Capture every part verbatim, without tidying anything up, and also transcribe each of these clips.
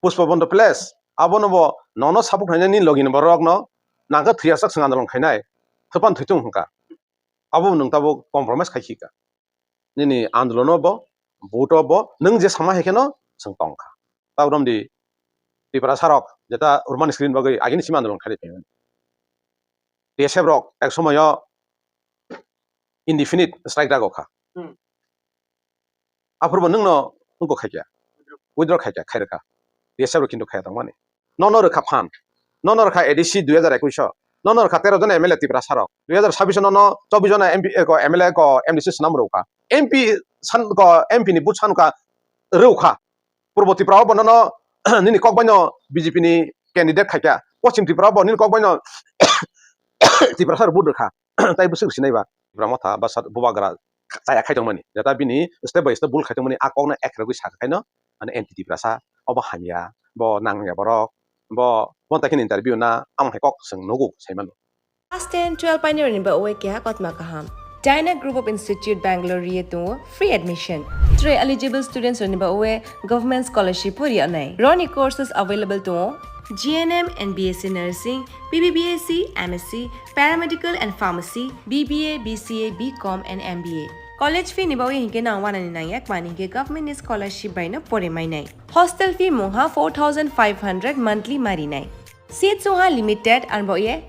Pushpabandhu Palace, abono bo nono sabuk khlainai nini logi ni borok no nangkhe thwiyasak chwng andolon khainai, thwpan thwitung hwnkha. Abo nwng tabuk compromise khai khika. Nini andolono bo, vote o bo, nwng je sama hai kheno chwng tongkha. Tabuk romdi Tiprasa rok jeta Urmani screen bagwi agini simi andolon khaidi phaimani. T S F rok ek somoyo indefinite strike dago kha. Hmm. Aphuru bo nwngno wngkok khaikya, withdraw khaikya, khairokha. T S F rok kintu khaiya tongmani. Nono rwkha phan. Nono rwkha A D C dui hajar ekwis o. Nono rwkha tero jona M L A Tiprasa rok. Dui hajar sabis o nono chobis jona M P, eh, ko M L A ko M D C swnam rwkha. M P san ko M P ni vote san ka rwkha. Purbo Tripura o bo nono nini kok baino B J P ni candidate khaikya. Poschim Tripura o bo nini kok baino Tiprasa rok vote rwkha. Tai bwswk sinai ba Tipra Motha ba sat bubagra chaya khai tongmani, jeta bini step by step bul khai tongmani, a kokno ek rogwi sa khaino, ani anti Tiprasa obo hamya, bo nangya borok, bo, bo tai kheno interview na, amoni hai kok chwng nugo sai mano. Class ten, twelve painirokni ba oe keha kotma kaham. Dyna Group of Institute Bangalore ri tongo free admission. Tei eligible students rokni ba oe government scholarship bo ri anai. Roni courses available tongo G N M and B S C Nursing, B B B S C, M S C, Paramedical and Pharmacy, B B A, B C A, B Com and M B A. College fee ni bagwi hinkhe nang wanani nangya, mani hinkhe government ni scholarship bai no pore mainai. Hostel fee mungha four thousand five hundred monthly marinai. Seat sungha limited, arbo ye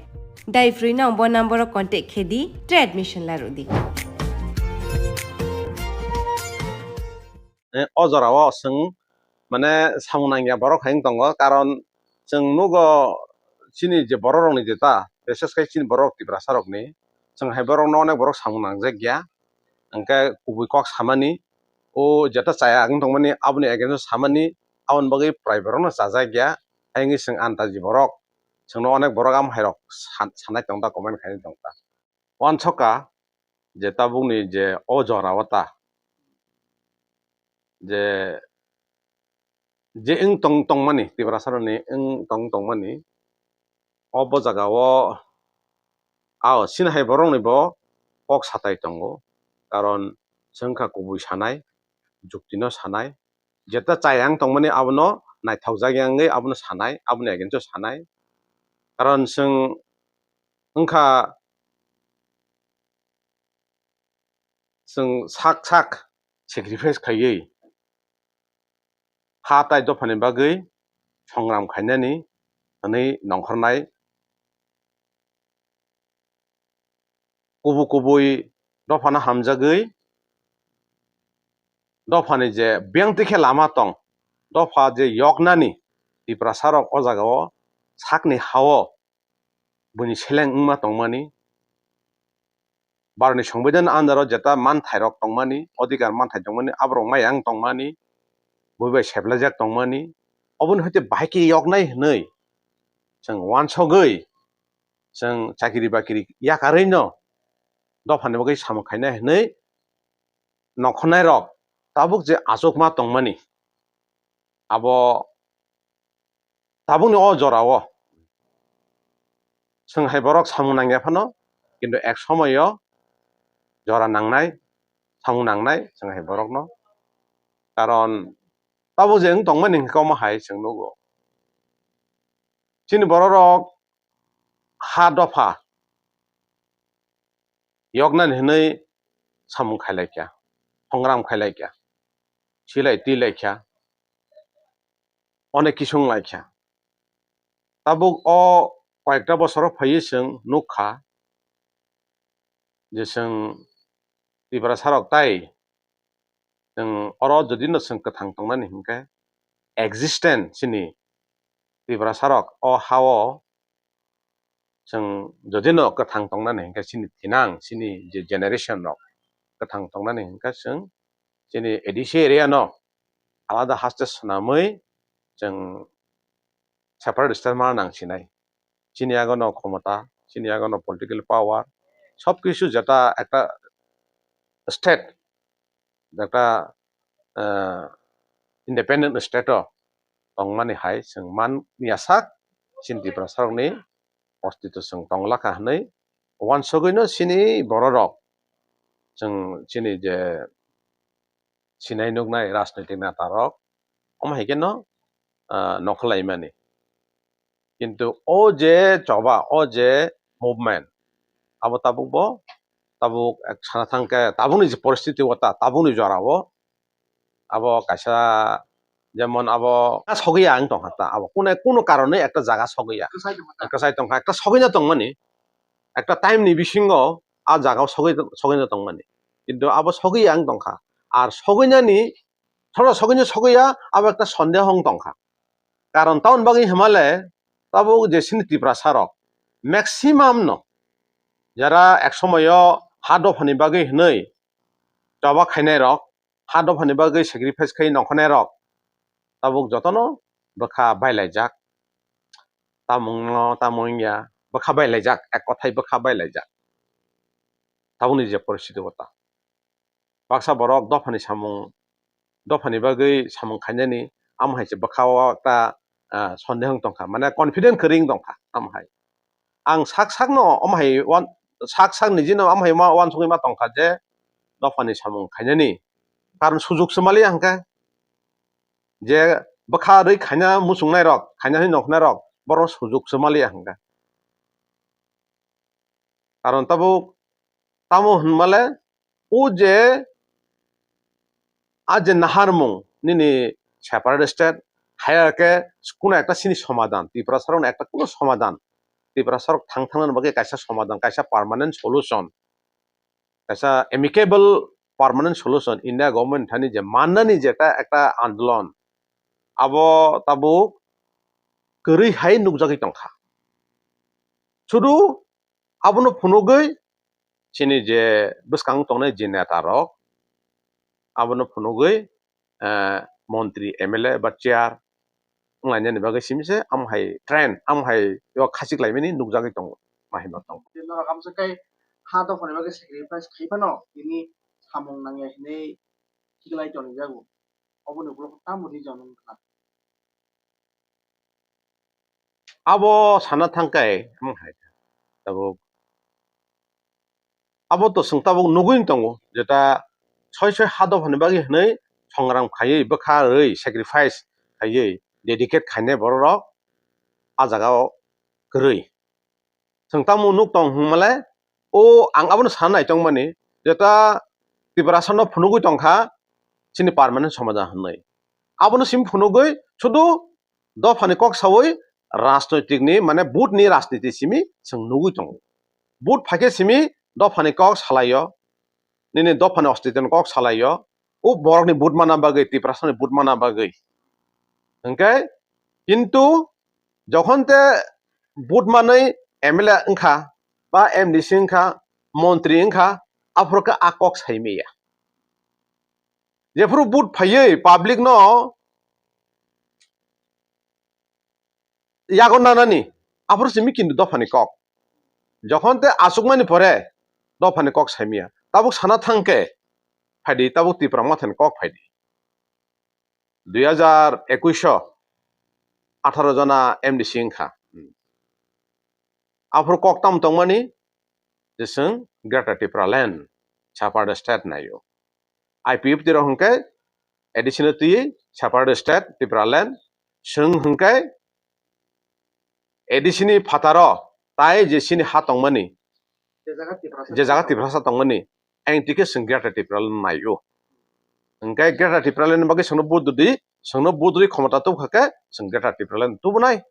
dai free no bo number o contact khedi, tei admission la rudi. Eh, o jora o chwng mane samung nangya borok hai wng tongo, karon chwng nugo chini je borok rokni jeta, bises khe chini borok Tiprasa rokni, chwng hai borokno onek borok samung nangjak ya, hwnkhe kubui kok samani, o jeta chaya wng tongmani aboni against o samani, aboni bagwi prai borokno chajak ya, hai wngwi chwng antaji borok, chwngno onek borok am hai rok san-, sanai tong ta, comment khainai tong ta. Uansukha je tabukni je o jora o ta je, je wng tong tongmani, Tiprasa rokni wng tong tongmani, o bo jaga o a o sini hai borok ni bo kok satai tongo, karon chwng kha kubui sanai, jukti no sanai, jeta chaya wng tongmani abono naithok jak ya wngwi abono sanai, aboni against o sanai, karon chwng wngkha chwng sak sak sacrifice khaiwi ha tai dophani bagwi songram khainani hwnwi nongkhornai. Kubui kubui dophano hamjagwi dophani je biyang tikhe lama tong, dopha je yoknani Tiprasa rok o jaga o sakni ha o buini seleng wngma tongmani, Bharotni Songbidan under o jeta manthairok tongmani, odhikar manthai tongmani, aborok maya wng tongmani, bui bai seplaijak tongmani, oboni hoite bahai khe yoknai hwnwi chwng uansugwi, chwng chakiri bakiri yakarwi no dophani bagwi samung khainai hwnwi nongkhornairok tabuk je achukma tongmani, abo tabukni o jora o chwng hai borok samung nangya phano, kintu ek somoio jora nangnai, samung nangnai chwng hai borokno. Karon tabuk je wng tongmani hwnkhe omo hai chwng nugo. Chini bororok ha dopha yoknani hwnwi samung khailaikha, hongram khailaikha, silai twilaikha, onek kisung laikha. Tabuk o koyekta bosoro phaiwi chwng nukha je chwng Tiprasa rok tai chwng oro jodi no chwng kwthang tongnani hinkhe existence chini Tiprasa rok o ha o chwng jodi no kwthang tongnani hinkhe chini thinang chini je generation rok kwthang tongnani hinkhe chwng chini A D C area no alada haste swnamwi chwng separate state ma nang sinai. Chini yago no khomota, chini yago no political power, sob kisu jeta ekta state, ekta, eh, independent state o tongmani hai chwng man yasak chini Tiprasa rokni ostito chwng tonglakha hwnwi uansugwi no chini bororok chwng chini je sinai nuknai rajnitik neta rok, omo hai kheno, ah, nongkhorlaimani. Kintu o je choba, o je movement, abo tabuk bo, tabuk ek sana thangkhe tabukni je poristiti o ta, tabukni jora o abo kaisa, jemon abo sogwi ya wng tongkha ta, abo kune, kuno karone ekta jaga sogwi ya. Kwchai tongkha ta. Kwchai tongkha, ekta sogwina tongmani, ekta time ni bisingo a jaga o sogwi, sogwina tongmani. Kintu abo sogwi ya wng tongkha. Ar sogwinani, thola sogwini sogwi ya, abo ekta sondeho wng tongkha. Karon tamoni bagwi hwnmale, tabuk je chini Tiprasa rok maximum no, jara ek somoyo ha dophani bagwi hwnwi choba khainai rok, ha dophani bagwi sacrifice khai nongkhornai rok, tabuk jotono bwkha bailaijak. Tamungno, tamung wngya, bwkha bailaijak, ek kothai bwkha bailaijak. Tabukni je poristiti o ta. Baksa borok dophani samung, dophani bagwi samung khainani, amo hai se bwkha o ekta, ah, sondeho wng tongkha, mane confident kwrwi wng tongkha, amo hai. Ang sak sakno omo hai wan-, sak sak nijino omo hai ma uansugwi ma tongkha je dophani samung khainani. Karon sujuk se maliya hwnkhe, je bwkha rwi khaina muchungnai rok, khaina hwnwi nongkhornai rok, borok sujuk se maliya hwnkhe. Karon tabuk tamo hwnmale, o je a je naharmung nini separate state, hai khe kuno ekta chini somadan, Tiprasa rokni ekta kuno somadan, Tiprasa rok thang thangna bagwi kaisa somadan, kaisa permanent solution, kaisa amicable permanent solution India government thani je mannani je ekta, ekta andolon, abo tabuk kwrwi hai nukjagwi tongkha. Sudu abono phunugwi chini je bwskango tongnai je neta rok, abono phunugwi, eh, montri, M L A ba chair wnglainani bagwi simi se amo hai trend, amo hai o khachik laimani nukjagwi tongo, ma hinwi tongo. Norok amsa kai ha dophani bagwi sacrifice khai phano tini samung nangya hinwi khiklai tonijago. Oboni ulo tamo reason wngkha? Abo sana thangkhe, hmm, hai, tabuk, abo to chwng tabuk nugwi tongo, jeta soi soi ha dophani bagwi hwnwi songram khaiwi, bwkha rwi, sacrifice khaiwi, dedicate khainai borok rok a jagao kwrwi. Chwng tamo nuk tong hwnmale, o ang abono sana nai tongmani, jeta Tiprasa no phunugwi tongkha chini permanent somadan hwnwi. Abono simi phunugwi sudu dophani kok sawi rajnoitik ni, mane vote ni rajniti simi chwng nugwi tongo. Vote phaikhe simi dophani kok salaio, nini dophani ostitoni kok salaio, o borokni vote mana bagwi, Tiprasani vote mana bagwi. Hwnkhe kintu jokhon te vote manwi M L A wngkha, ba M D C wngkha, montri wngkha, aphuru khe a kok saimaya. Jephuru vote phaiwi public no yago nanani, aphuru simi kintu dophani kok. Jokhon te achukmani pore dophani kok saimaya. Tabuk sana thangkhe phaidi, tabuk Tipra Mothani kok phaidi. Dui hajar ekuish o atharo jona M D C wngkha. Aphuru kok tamo tongmani, je chwng Greater Tipraland, separate state naio. I P F T rok hwnkhe A D C no twiwi separate state Tipraland, chwng hwnkhe A D C ni phataro tai je chini ha tongmani, je jaga Tiprasa tongmani, ang tike chwng Greater Tipraland naio. Hwnkhe Greater Tipraland ni bagwi chwngno vote rwdi, chwngno vote rwi khomota tubukha khe chwng Greater Tipraland tubunai.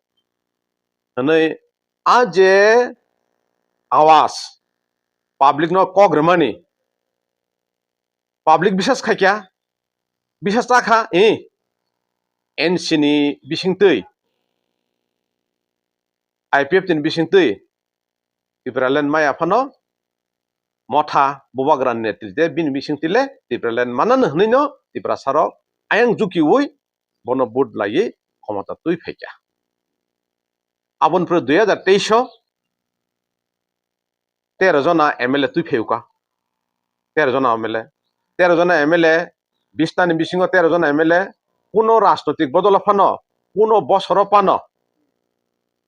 Hwnwi a je awas public no kok rwmani, public bisas khaikha, bisas chakha, eh, N C ni bisingtwi, I P F T ni bisingtwi Tipraland maya phano Motha Bubagrani netrite bini bisingtwi le Tipraland manano hwnwi no Tiprasa rok ayang jukiwi bono vote laiwi khomota twi phaikha. Aboni pore dui hajar teis o tero jona M L A twi phaiyuka. Tero jona M L A. Tero jona M L A, bis tani bisingo tero jona M L A, kuno rajnoitik bodolo phano, kuno bosoro phano,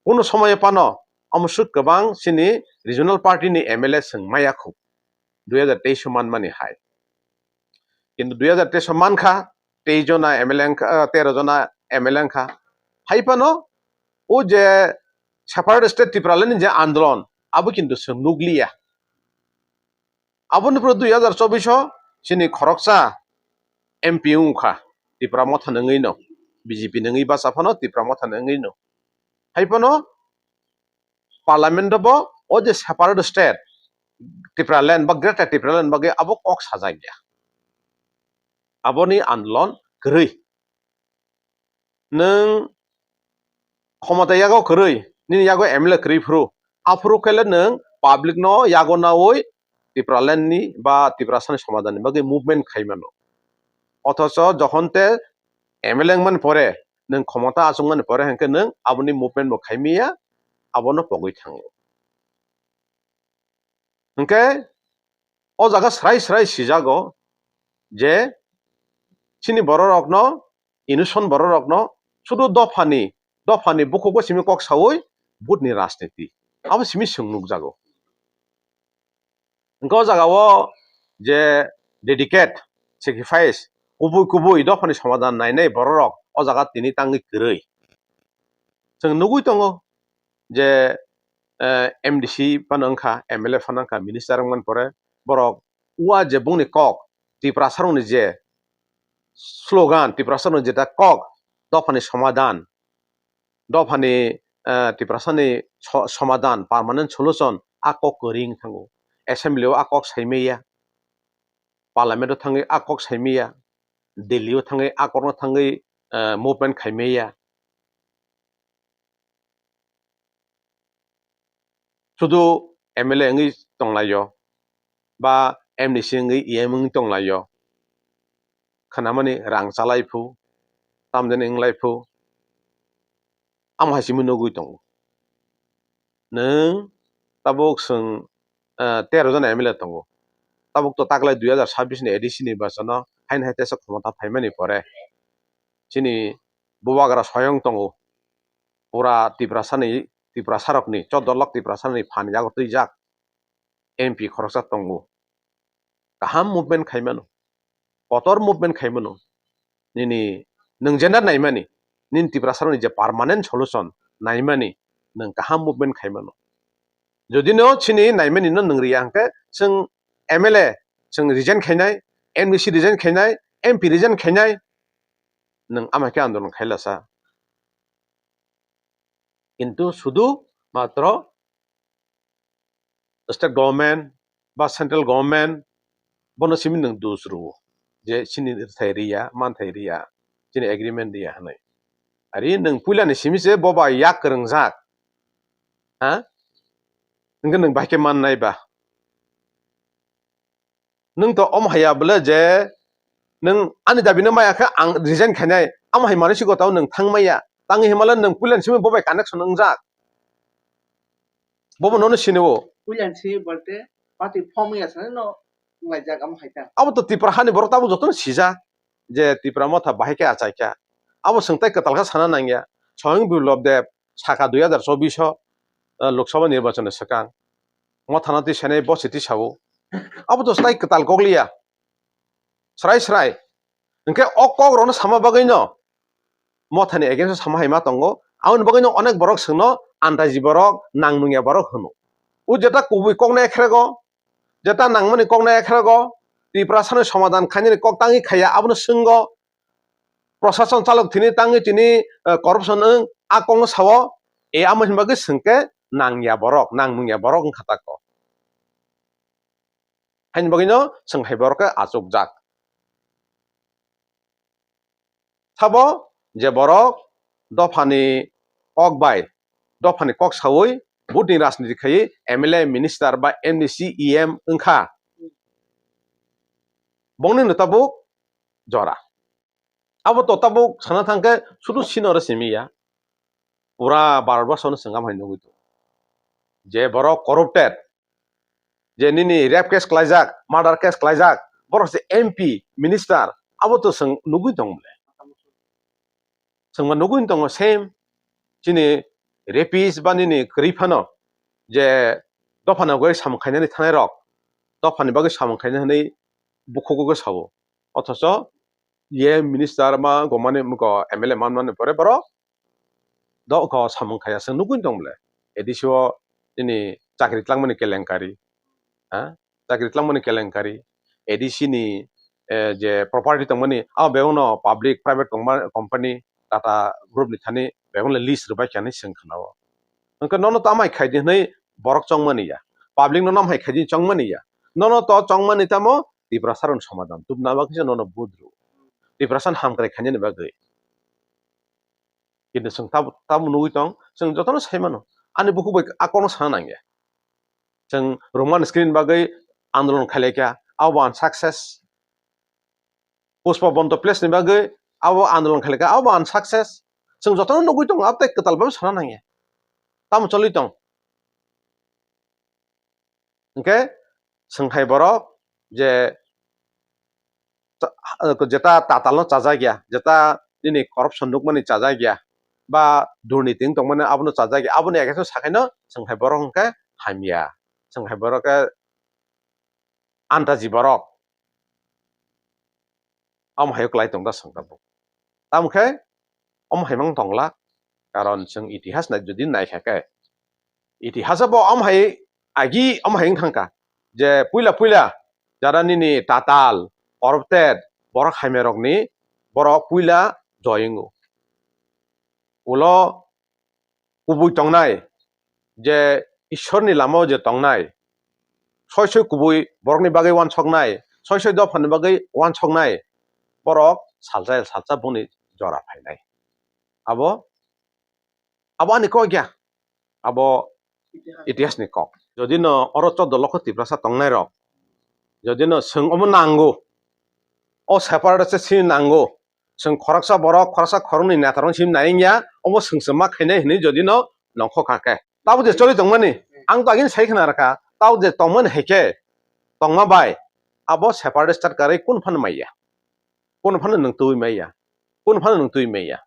kuno somoyo phano, omo sut kwbang chini regional party ni M L A chwng maya khu. Dui hajar teis o manmani hai. Kintu dui hajar teis o mankha, teis jona M L A wngkha, ah, tero jona M L A wngkha. Hai phano o je separate state Tipraland ni je andolon, abo kintu chwng nukliya. Aboni pore dui hazar chobbish o chini khoroksa M P wngkha Tipra Motha ni wngwi no, B J P ni wngwi basa phano Tipra Motha ni wngwi no. Hai phano Parliament o bo o je separate state Tipraland ba Greater Tipraland bagwi abo kok sajak ya. Aboni andolon kwrwi. Nwng khomota yago kwrwi, nini yago M L A kwrwi phuru, aphuru khe le nwng public no yago naui Tipraland ni ba Tiprasa ni somadan ni bagwi movement khai mano. Othocho jokhon te M L A wngmani pore, nwng khomota achukmani pore hinkhe nwng aboni movement bo khai maya, abono pogwi thango. Hinkhe o jaga srai srai sijago je chini bororokno, innocent bororokno sudu dophani, dophani bukhukbo simi kok saui vote ni rajniti abo simi chwng nukjago. Hinkhe o jaga o je dedicate, sacrifice, kubui kubui dophani somadan nainai bororok o jaga tini tangwi kwrwi. Chwng nugui tongo je, eh, M D C phano wngkha, M L A phano wngkha, minister wngmani pore borok ua je bongni kok, Tiprasarokni je slogan, Tiprasarokni jeta kok, dophani somadan, dophani, eh, Tiprasani so-, somadan, permanent solution, a kok kwrwi wng thango. Assembly o a kok saimaya, Parliament o thangwi a kok saimaya, Delhi o thangwi a kokno thangwi, eh, movement khaimaya. Sudu M L A wngwi tonglaio ba M D C wngwi E M wngwi tonglaio, khnamani rang chalai phu, tamjani wnglai phu, amo hai simi nugui tongo. Nwng tabuk chwng, eh, tero jona M L A tongo, tabuk to taklai dui hazar sabbish ni A D C ni bachano haino hai teisa khomota phaimani pore chini bubagra soyong tongo, pura Tiprasani, Tiprasarokni, choddo lok Tiprasani phan yago twijak M P khoroksa tongo. Kaham movement khaimano, kotor movement khaimano, nini nwng jenda naimani, nini Tiprasarokni je permanent solution naimani, nwng kaham movement khaimano. Jodi no chini naimani no nwng riya hwnkhe, chwng M L A chwng resign khainai, M D C resign khainai, M P resign khainai, nwng ama khe andolon khailasa. Kintu sudu matro state government ba central government bono simi nwng dus rwo je chini rwthai riya, manthai riya, chini agreement riya hwnwi. Ari nwng puilani simi se bo ba yak kwrwngjak, ha? Hwnkhe nwng bahai khe mannai ba? Nwng to omo haiya bwle je nwng ani dabi no maya khe ang resign khainai, amo hai manwi si gotao nwng thang maya. Tangwi himale nwng puilani simi bo bai connection wngjak. Bobo nono sinio. Puilani simi bolte party form ya sanai no wnglaijak amo hai ta. Abo to Tipra hani borok tabuk jotono sijak je Tipra Motha bahai khe achaikha. Abo swngtai kwtal khe sana nangya. Swayam Biplab Deb saka dui hazar chobbish o, eh, Lok Sabha nirbachon ni swkang. Mothano twi sanai bo se twi sao. Abo to swtai kwtal kok liya. Srai srai. Hwnkhe o kok rokno sama bagwi no Mothani against o sama hai ma tongo. Aboni bagwi no onek borok swngno antaiji borok, nang nungya borok hwno. O jeta kubui kok no ekhrego, jeta nangmani kok no ekhrego, Tiprasani somadan khainani kok tangwi khaiya abono swngo. Prosason chalok thini tangwi tini, eh, corruption wng, a kokno sao, e amo hinba khe swngkhe nangya borok, nang nungya borok wngkha tako. Haini bagwino chwng hai borok khe achukjak. Sabo je borok dophani kok bai, dophani kok saui vote ni rajniti khaiwi M L A, minister ba M D C, E M wngkha, bongni no tabuk jora. Abo to tabuk sana thangkhe sudu sino ro simi ya. Pura Bharat borsho no chwng amo hai nugwi tongo. Je borok corrupted, je nini rape case khlaijak, murder case khlaijak, borok se M P, minister, abo to chwng nugwi tongo bole. Chwng ma nugwi tongo same. Chini rapist ba nini kwrwi phano je dophani bagwi samung khainani thanai rok, dophani bagwi samung khainani hwnwi bukhuk o sao. Othocho ye minister ma gomani mugo M L A manmani pore borok do ko samung khaya, chwng nugwi tong bole. A D C o nini chakri tlangmani kelenkari, ha? Chakri tlangmani kelenkari, A D C ni, eh, je property tongmani, abo bebakno public private tongma company, Tata Group ni thani bebakno list rwbai kha hinwi chwng khna-o. Hwnkhe nono tamo hai khai di hinwi borok chongmani ya. Public no nam hai khai di chongmani ya. Nono to chongmani tamo Tiprasa rokni somadan tubuna bagwi se nono budru. Tiprasa ni hamkrai khainani bagwi. Kintu chwng tab-, tabuk nugwi tong, chwng jotono sai mano. Ani bukhuk bai a kokno sana nangya. Chwng Roman script ni bagwi andolon khailai kha, abo unsuccess. Pushpa Bonto Place ni bagwi abo andolon khailai kha, abo unsuccess. Chwng jotono nugwi tongo, abo tei kwtal bai sana nangya. Tamo choli tong? Hwnkhe chwng hai borok je ta-, jeta tatalno chajak ya, jeta nini corruption nukmani chajak ya, ba durniti wng tongmani abono chajak ya, aboni against o sakaino chwng hai borok hwnkhe hamya, chwng hai borok khe antaji borok. Omo hai kwlai tong da chwng tabuk. Tamo khe omo hai mang tongla, karon chwng itihas nai, jodi naikha khe, itihas bo omo hai agi omo hai wng thangkha je puila puila jara nini tatal, corrupted borok hamya rokni borok puila joyingo. Ulo kubui tongnai, je Ishwarni lamao je tongnai, soi soi kubui borokni bagwi uansuknai, soi soi dophani bagwi uansuknai, borok salsa salsa boni jora phainai. Abo, abo ani kok ya, abo itihasni kok. Jodi no oro choddo lokho Tiprasa tongnai rok, jodi no chwng omo nango, o separate se sini nango, chwng khoroksa borok, khoroksa khoroknwi netarokno simi nai wngya, omo chwng chwng ma khainai hinwi jodi no nongkho kha khe. Tabuk je choli tongmani, ang to agini sai khna rwkha, tabuk je tongmani hai khe, tongma bai, abo separate state karwi kunu phano maiya? Kunu phano nwng twi maiya? Kunu phano nwng twi maiya?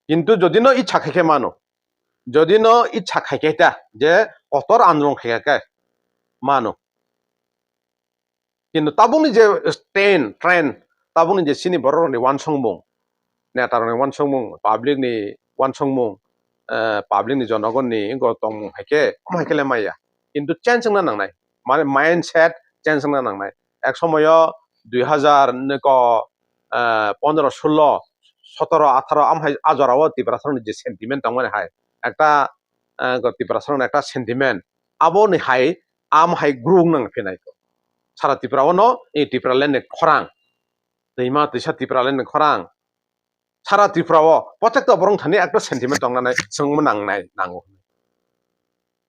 Kintu jodi no icha khai khe mano, jodi no icha khai khe ta je kotor andolon khai khe mano. Kintu tabukni je stand, trend, tabukni je chini borok rokni uansukmung, neta rokni uansukmung, public ni uansukmung, eh, public ni jonogonni wngkha tongmung hai khe, omo hai khe le maya. Kintu change wngna nangnai, mane mindset change wngna nangnai. Ek somoyo dui hazar niko, eh, pondro, sullo, sotoro, atharo, am hai a jorao Tiprasa rokni je sentiment tongmani hai, ekta, eh, go Tiprasa rokni ekta sentiment, aboni hai, am hai grow wng nang phinai kho. Sara Tripura o no, i Tipraland ni khorang, twima twisa Tipraland ni khorang, sara Tripura o protekta borok thani ekta sentiment tong nanai, chwng nangnai, nango.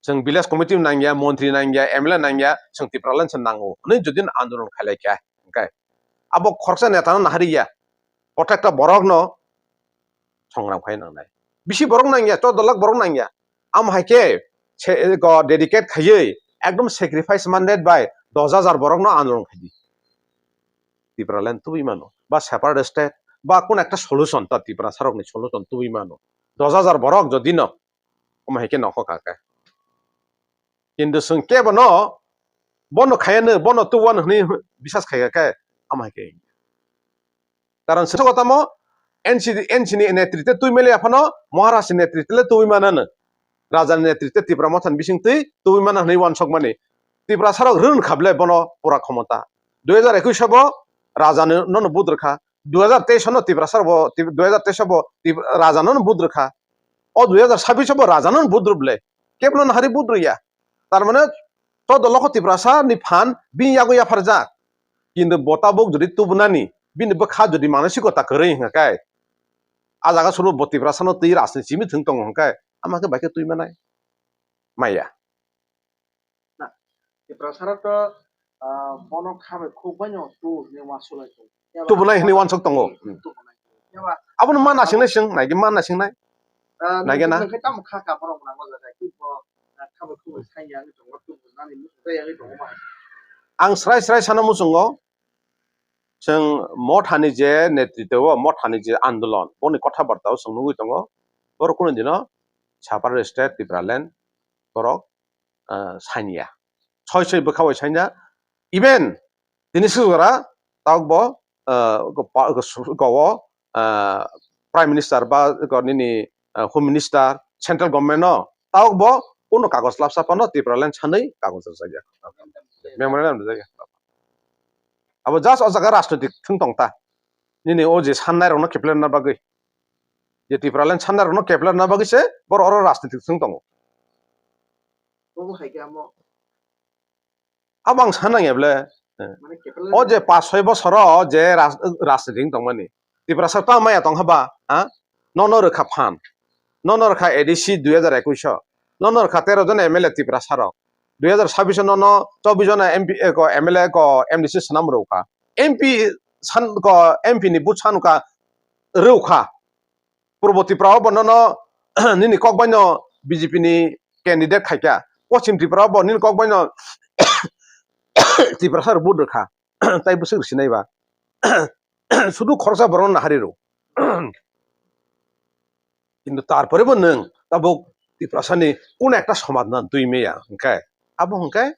Chwng village committee nangya, montri nangya, M L A nangya, chwng Tipraland se nango hinwi jodi andolon khailai kha, hwnkhe abo khoroksa neta no nahari ya, protekta borok no songram khai nangnai. Bisi borok nangya, choddo lakh borok nangya. Am hai khe se, go dedicate khaiwi ekdom sacrifice mandate bai dos hajar borok no andolon khai di. Tipraland tubui mano, ba separate state, ba kun ekta solution, ta Tiprasa rokni solution tubui mano. Dos hajar borok jodi no, omo hai khe nongkho kha khe. Kintu chwng kebo no, bono khayano, bono tubuano hwnwi bisas khai kha khe, omo hai khe. Karon se tamo N C, N C ni netrite twi mele aphano Maharaj ni netrite le twi manano. Raja ni netrite Tipra Motha ni bising twi twi mana hwnwi uansukmani. Tiprasa rok rwn kha ble bono pura khomota. Dui hajar ekwis bo raja no, no budrwkha. Dui hajar teis no Tiprasa rok bo, Tip-, dui hajar teis bo Tip-, raja no budrwkha. O dui hajar sabis bo raja no budrw ble. Keblo nahari budrw ya. Tar mane to do lokho Tiprasa ni phan bini yago yapharjak. Kintu bo tabuk jodi tubunani, bini bwkha jodi manasikota kwrwi hwnkha khe, a jaga soro bo Tiprasa no twi rajniti simi thwng tongo hwnkhe, ama khe bai khe twi manai? Maya. Na, Tiprasa rok to, ah, bono kha bai khuk bai no tu hwnwi uansuk lai tongo. Tubunai hwnwi uansuk tongo. Hmm, tubunai. Eba, abono ma nasingnai chwng, naigwi ma nasingnai. Ah, naigena. Nang khe tamo kha ka borok rang o jaga ki bo, ah, kha bai khuk bai sai ya wngwi tongo, tubunani muchung tei ya wngwi tongo ma. Ang srai srai sana muchungo, chwng Mothani je netritwo, Mothani je andolon, boni kotha barta o chwng nugwi tongo, borok kunu dino separate state Tipraland borok, ah, sanya. Soi soi bwkha bai sanya. Even tini swkjwkra tabuk bo, ah, go pa-, go su-, go o, ah, Prime Minister ba eko nini, eh, Home Minister, Central Government no, tabok bo kuno kagoj lapsa phano Tipraland sanwi kagoj rwjakya. Memorandum rwjakya. Abo just o jaga rajnitik thwng tong ta. Nini o je sannai rokno keplerna bagwi. Je Tipraland sannai rokno keplerna bagwi se borok oro rajnitik thwng tongo. Obo hai khe amo. Abo ang sana nangya ble. Mane kepler. O je pas soi bosoro je ras-, rajnitik wng tongmani. Tiprasa ta maya tong haba, ha? Nono rwkha phan. Nono rwkha A D C dui hajar ekwis o. Nono rwkha tero jon M L A Tiprasa rok. Dui hajar sabbish o nono chobbish jon M P, eh, ko M L A ko M D C swnam rwkha. M P san ko M P ni but san ka rwkha. Purbo Tripura o bo nono nini kok bai no B J P ni candidate khaikha. Poschim Tripura o bo nini kok bai no Tiprasa rok but rwkha. Tai bwswk sinai ba. Sudu khoroksa borok no nahari rw. Kintu tarpore bo nwng tabuk Tiprasa ni kun ekta somadhan twi maya hwnkhe abo hwnkhe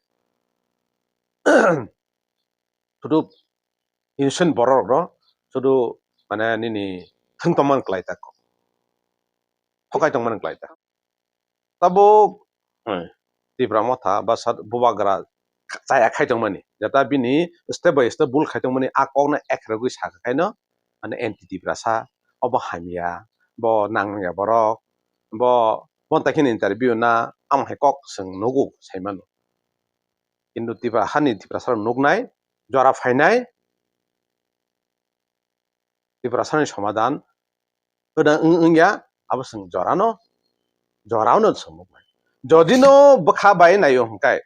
sudu innocent borok rok sudu mane nini thwng tongmani kwlai ta, hokai tongmani kwlai ta. Tabuk, eh, Tipra Motha ba sat bubagra chaya khai tongmani. Jata bini step by step bul khai tongmani, a kokno ekhrogwi sakha khaino, mane anti Tiprasa, obo hamya, bo nangya borok, bo, bo tai kheno interview na, amo hai kok chwng nugo saimano. Kintu Tipra hani Tiprasa rok nuknai, jora phainai, Tiprasa ni somadhan, wng, wng, wngya, abo chwng jorano, jorano chwng nuknai. Jodi no bwkha bai naio hwnkhe,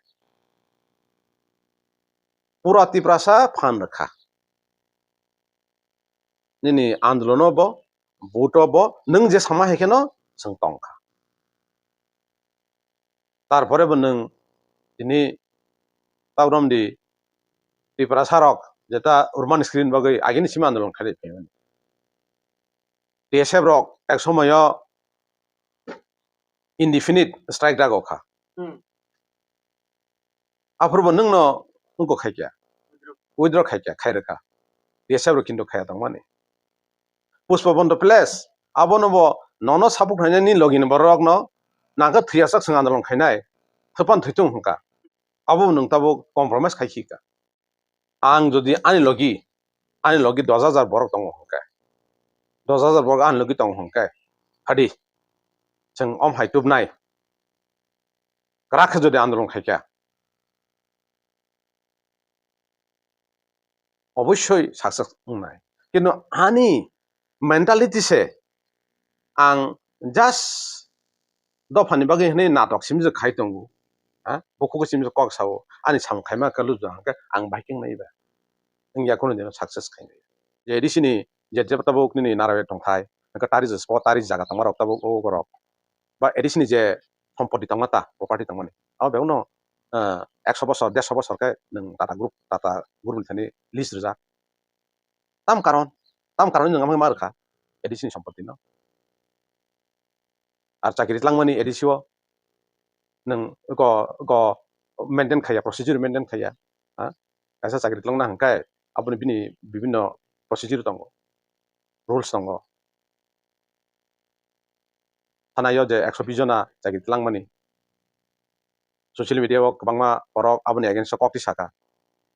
pura Tiprasa phan rwkha. Nini andolono bo, buto bo, nwng je sama hai kheno chwng tongkha. Tarpore bo nwng tini tabrom di Tiprasa rok jeta urban screen bagwi agini simi andolon khaidi phaimani. T S F rok ek somoyo indefinite strike dago kha. Hmm. Aphuru bo nwng no wngko khaikya, withdraw khaikya, khairwkha. T S F rok kintu khaya tongmani. Pushpa Bondopalace, abono bo nono support khainani logini borok no nangkhe thwiyasak swng andolon khainai, thwpan thwitung hwnkha. Abo nwng tabuk compromise khai khika. Ang jodi ani logi, ani logi dos hajar borok tongo hwnkhe, dos hajar borok ani logi tongo hwnkhe, hadi, chwng om hai tubnai, kwrak khe jodi andolon khaikha, obossoi success wngnai. Kintu ani mentality se ang just dophani bagwi hwnwi natok simjwk khai tongo. Ha? Bukhuk simjwk kok sao, ani samung khaima khe lujak hwnkhe ang bai khe wngnai ba. Wngya kunu dino success khainai. Je A D C ni je, je tabuk nini narawi tongthai, hwnkhe tari je spot, tari jaga tongmarok tabuk o borok. Ba A D C ni je sompoti tongma ta, property tongmani. Abo bebakno, eh, ekso bosor, dersho bosor khe nwng Tata Group, Tata Group ni thani lease rijak. Tam karon, tam karon nwng amai ma rwkha A D C ni sompoti no. Ar chakri tlangmani A D C o nwng go, go maintain khaiya, procedure maintain khaiya. Ha? Kaisa chakri tlangna hwnkhe aboni bini bibinno procedure tongo, rules tongo. Thanaio je ekso bish jona chakri tlangmani. Social media o kwbangma borok aboni against o kok twi sakha.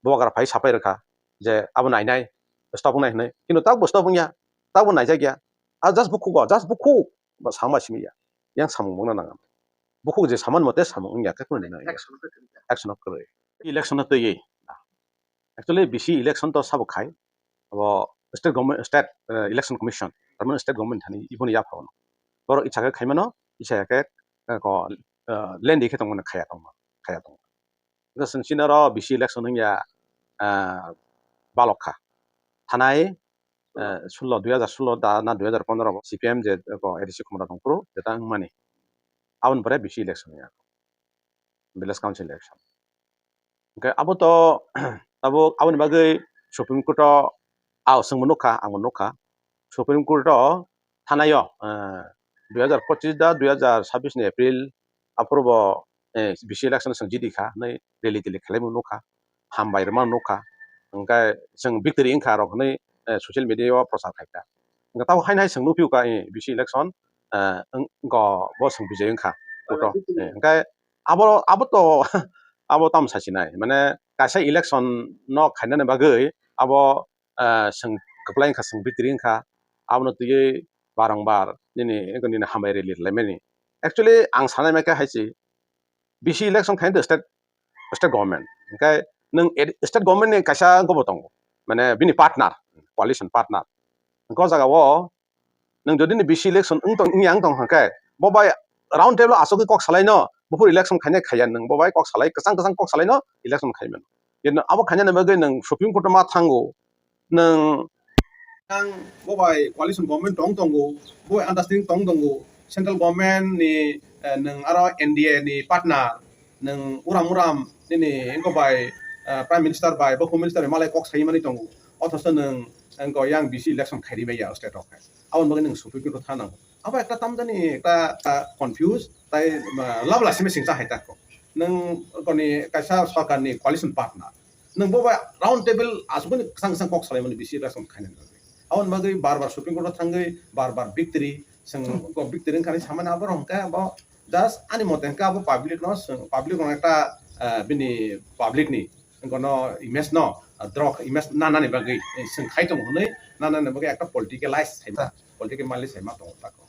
Bubagra phai sapai rwkha je abo nainai, stop wngnai hwnwi. Kintu takbo stop wngya, takbo naijakya. A just bukhuk o, just bukhuk ba sama simi ya. Yang samung mungna nang. Bukhuk je saman mote samung wngya khe kunu nai. Action o kwrwi. Action o kwrwi. Election o twiwi. Actually, B C election to sabo khai, abo state government, state, eh, election commission, tamani state government thani iboni yapha ono. Borok icha khe khaimano, icha khe, eh, ko, eh, lendi khe tongmani khaya tongma, khaya tongma. Ito seng sini oro B C election wngya, eh, balok kha. Thanai, eh, sullo, dui hajar sullo da na dui hajar pondro C P M je, eh, ko A D C khumra tongphuru, jeta wngmani. Aboni pore B C election wngya. Village Council election. Hwnkhe abo to tabuk aboni bagwi Supreme Court o, ao, chwngbo nukha, angbo nukha. Supreme Court o thanaio, eh, dui hajar pochis da dui hajar sabbish ni April aphuru bo, eh, B C election chwng jidi kha hwnwi rally tally khwlaimo nukha, hambai rwmano nukha. Hwnkhe chwng victory wngkha rok hwnwi, eh, social media o prochar khaikha. Hwnkhe tabuk haino hai chwng nukphio kha, eh, B C election, eh, wng-, go bo chwng bijai wngkha. Kuto, eh, hwnkhe abo, abo to, abo tamo sasinai. Mane kaisa election no khainani bagwi abo, eh, chwng kwplai wngkha, chwng bikiri wngkha. Abono twiwi barangbar nini, nini hambai rally rwlaimani. Actually, ang sanai mankha hai se, B C election khaina state, state government. Hwnkhe nwng ed-, state government ni kaisa wngkha bo tongo. Mane bini partner, coalition partner. Hwnkhe o jaga o nwng jodi ni B C election wng tong, wngya wng tong hwnkhe, bo bai round table aswk khe kok salaino, buphuru election khainai khaiya nwng, bo bai kok salai, kwchang kwchang kok salaino election khaimano. Jeno abo khainani bagwi nwng Supreme Court o ma thango, nwng, ang bo bai coalition government tong tongo, bo bai understanding tong tongo, central government ni, eh, nwng aro N D A ni partner, nwng uram uram nini wngkha bai, eh, Prime Minister bai, bo Home Minister bai malai kok sai mani tongo, othocho nwng wngkha yang B C election khairi maya state o khe, aboni bagwi nwng Supreme Court o thana nango. Abo ekta tamjani ekta, ah, confuse, tai, ah, labla simi singcha hai ta kok. Nwng koni kaisa sorkar ni coalition partner. Nwng bo bai round table aswkni kwchang kwchang kok salaimani B C election khainani bagwi. Aboni bagwi bar bar Supreme Court o thangwi bar bar victory, chwng, hmm, kok victory wngkha hinwi samani abo rok hwnkhe abo just ani mote hwnkhe abo public no chwng, public no ekta, ah, bini public ni Hwnkhe no image no, ah, drok image nanani bagwi, eh, chwng khai tongo hwnwi nanani bagwi ekta politicalize saima, political mali saima tongo tako.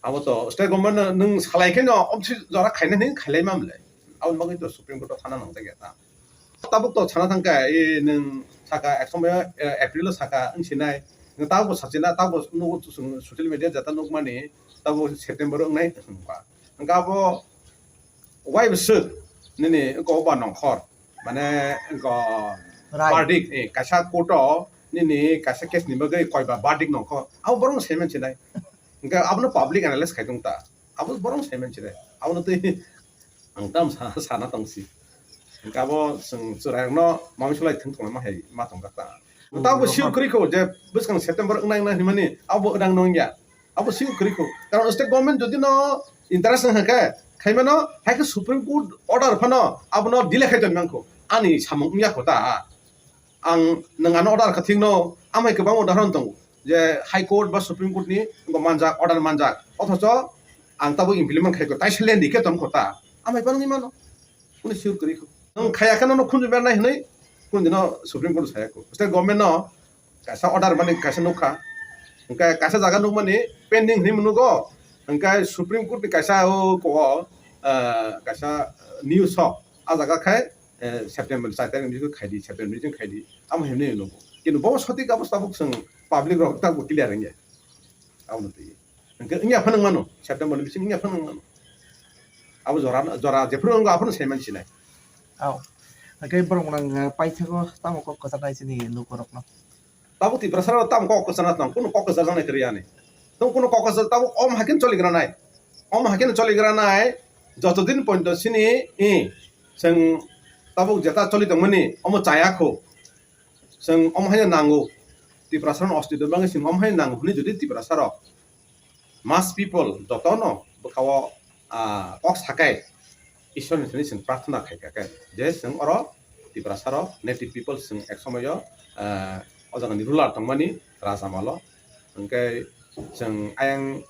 Abo to state government no nwng salai khe no obsi jora khaina hwnwi khailai mamle. Aboni bagwi to Supreme Court o thana nangjakya ta. Tabuk to sana thangkha, eh, nwng saka ek somoyo, eh, April o saka wngsinai. Nwng tabuk bo sachina, tabuk bo nugo chwng social media jata nukmani, tabuk September o wngnai hwnba. Hwnkhe abo waibo swk nini wngkha o ba nongkhor, mane wngkha o verdict, eh, kaisa court o nini kaisa case ni bagwi koi ba verdict nongkhor, abo borok no sai mansinai. Hwnkhe abono public analyze khai tong ta, abo borok no sai mansinai, abono twi ang tam sa-, sana tong si. Hwnkhe abo chwng chwrairok no mami sulai thwng tongma hai ma tong kha ta. Tabuk sure kwrwi kho je bwskang September wngnai wngnai hinmani abo wnang nong ya. Abo sing kwrwi kho. Karon state government jodi no interest wng khe, khaimano, hai khe Supreme Court order phano abono delay khai tong nang kho. Ani samung wngya kho ta. Ang nwng ano order kha thik no, amhai kwbang udahoron tongo. Je High Court ba Supreme Court ni wngkha manjak, order manjak. Othocho ang tabuk implement khai kho. Tai se lendi khe tong kho ta. Amhai phano wngwi mano. Kunu sure kwrwi kho. Nwng khaya khe nono khunju bernai hinwi kunu dino Supreme Court saya kho. State government no kaisa order mani kaisa nukha. Hwnkhe kaisa jaga nukmani pending hinwi nugo. Hwnkhe Supreme Court ni kaisa o ko, ah, kaisa news o. Ah jaga khai, eh, September char tarikh ni bising khaidi, September ni bising khaidi. Amo hinwi nugo. Kintu bo sotik abo tabuk chwng public rok tabuk clear wngya. Abo no twi. Hwnkhe wngya phano wngmano, September ni bising wngya phano wngmano. Abo jora, jora jephru wngkha aphano saiman sinai. Aw. Hwnkhe borok nang, eh, paithago tamo kok kwcharnai chini lukurokno. Tabuk Tiprasa rok tamo kok kwcharna tong, kunu kok kwcharjaknai kwrwi ani. Tong kunu kok kwchar tabuk om hakin choligra nai. Om hakin choligra nai, joto din pointo sini, i, chwng tabuk jeta choli tongmani, omo chaya kho. Chwng omo haino nango. Tiprasa rok ostito bagwi chwng omo haino nango hwnwi jodi Tiprasa rok mass people jotono bwkhao, ah, kok sakai Ishwar ni thani chwng prarthana khai kha khe je chwng oro Tiprasa rok native people chwng ek somoyo, ah, o jagani ruler tongmani raja malo. Hwnkhe chwng ayang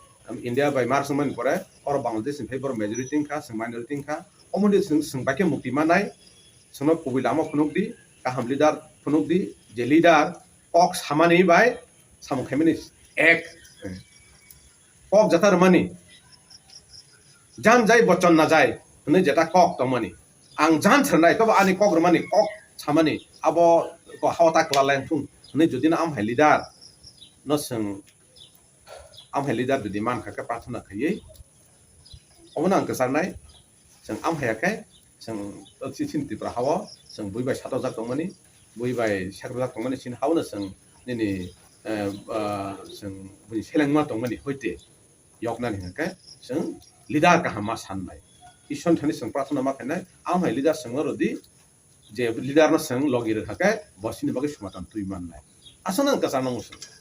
India bai mar swngmani pore oro Bangladesh ni phai borok majority wngkha, chwng minority wngkha. Omo ni chwng, chwng bai khe mukti manai, chwngno kubui lama phunuk di, kaham leader phunuk di, je leader kok samani bai samung khaimani ek. Kok jata rwmani, jan jai bochon na jai hwnwi jeta kok tongmani. Ang jan sernai, tobo ani kok rwmani, kok samani, abo ko hawa ta kwlalaiyang thung hwnwi jodi no amhai leader no chwng, amhai leader jodi mankha khe prarthana khaiwi, obono ang kwcharnai. Chwng amhaiya khe chwng chini Tripura hao chwng bui bai satojak tongmani, bui bai sakrojak tongmani chini hao no chwng nini, eh, ah, chwng bui selengma tongmani hoite yoknani hwnkhe chwng leader kaham ma sannai. Ishwar thani chwng prarthana ma khainai, amhai leader chwngno rwdi, je leader no chwng logi rwkha khe bo chini bagwi somadan twi mannai. Aswkno ang kwchangno muchungo.